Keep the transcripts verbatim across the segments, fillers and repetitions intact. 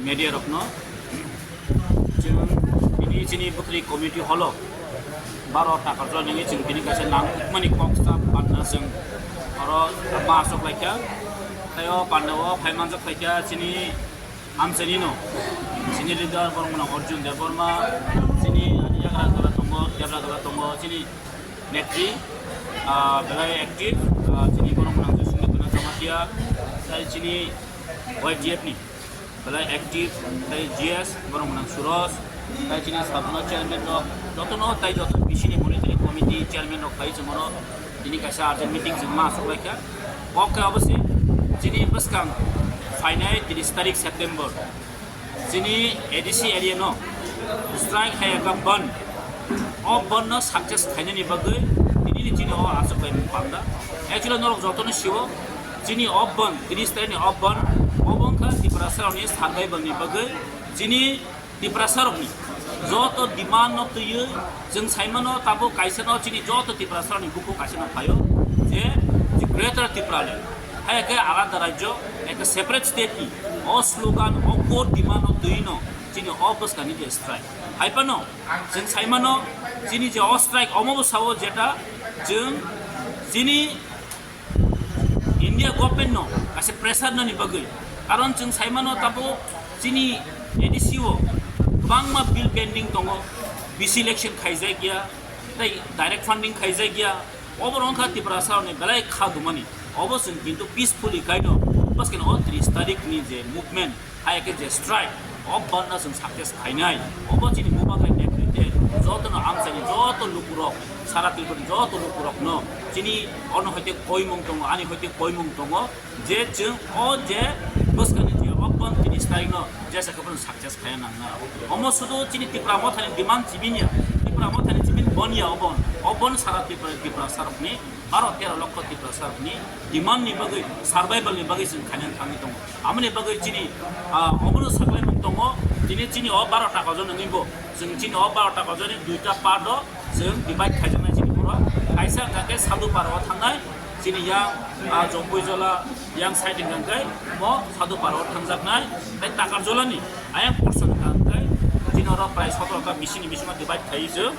Media rokno chwng tini chini bwthwrwi community hall o baro takar jora nangwi chwng tini kaisa nangkukmani kok sa panna chwng oro ma aswk laikha. Tei o panna o phai manjak laikha chini amchaini no, chini leader borok mwnang Arjun Debbarma, chini ani yagra dola tongo, debra dola tongo, chini netri, ah, belai active, ah, chini borok mwnang Sundar Jamatia, tei chini Y T F ni belai active, tei G S, borok mwnang Suros, tei chini sabuna chairman rok, jotono tei joto B C ni monitoring committee chairman rok phai chwng oro tini kaisa urgent meeting chwng ma aswk laikha. Kok khe obo se chini bwskang phainai tris tarik September chini A D C area no strike hai ka bandh. O bandh no success khainani bagwi tini ni chini o aswk bai mung panda. Actually norok jotono sio chini o bandh, tris tarik ni o bandh, obo wngkha Tiprasa rokni survival ni bagwi chini Tiprasa rokni joto demand no twiwi chwng saimano tabuk kaisa no chini joto Tiprasa rokni bukhuk kaisa no phaio je, je Greater Tipraland hai khe alada rajyo, ekta separate state ni o slogan, o core demand no twiwi no chini o bwskangni je strike. Hai phano chwng saimano chini je o strike omo bwsao jeta chwng chini India government no kaisa pressure nani bagwi, karon chwng saimano tabuk chini A D C o kwbangma bill pending tongo, B C election khaijak ya, tei direct funding khaijak ya, obo wngkha Tiprasa rokni belai kha dumani. Obo chwng kintu peacefully kaino bwskeno o tris tarik ni je movement, hai khe je strike, o bandh no chwng success khainai. Obo chini bubagra netrite jotono amchaini joto lukurok, sara Tripura ni joto lukurokno chini ono hoite koimung tongo, ani hoite koimung tongo je chwng o je bwskangni je o bandh tini strike no jesa khe bono success khaiya nangnai. Omo sudu chini Tipra Mothani demand chibin ya, Tipra Mothani chibin bon ya o bandh, o bandh sara Tripura, Tiprasa rokni baro tero lokho Tiprasa rokni demand ni bagwi, survival ni bagwi chwng khainani thangwi tongo. Aboni bagwi chini, ah, obono saklaimung tongo, chini, chini o baro ta kojon wngwi bo, chwng chini o baro ta kojon ni duita part o chwng divide khaijaknai chini borok. Kaisa hwnkha khe Sadhu Para o thangnai, chini yang, ah, Jompuijola yang side hwnkha khe bo Sadhu Para o thangjaknai, tei Takarjola ni ayang portion hwnkha khe chini oro prai sotro ta bisini bisingo divide khaiwi chwng.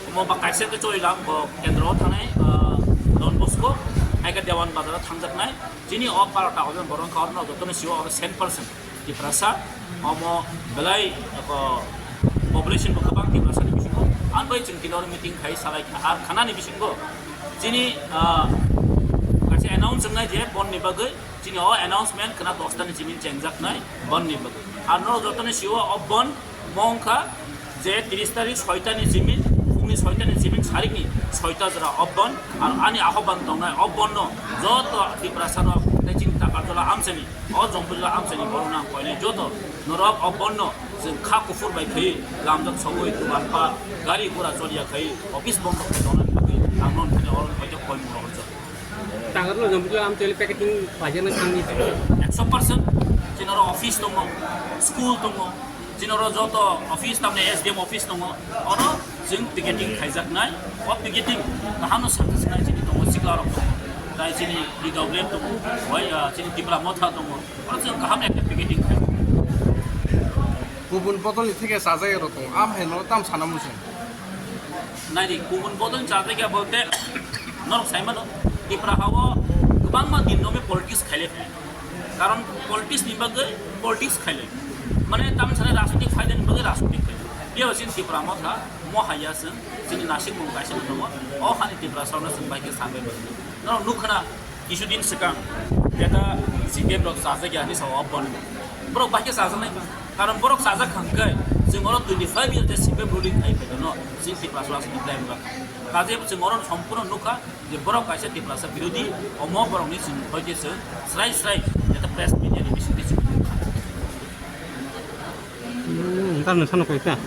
Omo ba kaisa khe Choilang bo kendro o thangnai, ah, Don Bosco, hai khe Dewan Bazar o thangjaknai. Chini o baro ta kojon borok wngkha oro no jotono sio oro cent percent Tiprasa. Omo belai eko population bo kwbang Tiprasa ni bisingo. Ang bai chwng tini oro meeting khai salai kha ar khana ni bisingo chini, ah, kaisa announce wngnai je bandh ni bagwi. Chini o announcement khna dosta ni chimin chengjak nai bandh ni bagwi. Ar norok joto ni sio o bandh mo wngkha je tris tarik soita ni chimin, phung ni soita ni chimin sarik ni soita jora o bandh. Ar ani ahoban tongnai o bandh no joto Tiprasa rok tei chini Takarjola amchani, o Jompuijola amchani borok no ang koinai joto norok o bandh no chwng kha kuphur bai khaiwi lamjak sogwi dukan pa gari gura choliya khai office bondo khai tongnani bagwi ang non thani oro hoito koi mura horjak. Takarjola Jompuijola amchaini packeting khlaijaknai thangni. Ekso percent. Chini oro office tongo, school tongo, chini oro joto office, tamni S D M office tongo, oro chwng picketing khaijaknai. O picketing kaham no sakha sinai chini tongo, sikla rok tongo, tai chini P W F tongo, bai, ah, chini Tipra Motha tongo, oro chwng kaham ekta picketing khai. Kubun bodolni theke chajak rok tongo, am hai no tam sana muchung. Naidi, kubun bodol chajak ya bolte, norok sai mano, Tipra hao kwbangma din no politics khaile. Karon politics ni bagwi politics khaile. Mane tam sana rajnitik phaida ni bagwi rajnitik khaile. Biya sin Tipra Motha, mo haya sin, sini nasik mung kaisa no tongo, o hani Tipra sauna sin bai ke sambe bagwi. Norok nukhna, Kisudin swkang jeta C P M rok chajak ya hinwi sao bandh. Borok bai khe chajaknai kha. Karon borok chajak kha hwnkhe chwng oro twenty five years je C P M ruling khai phaikha no, chini Tiprasa aswk khlai wngkha. Kaje chwng oro sompurno nukha je borok kaisa Tiprasa birodhi, omo borokni chwng hoi khe chwng srai srai jeta press media ni bisingtwi chwng nukha. Hmm, dan sana koi ta.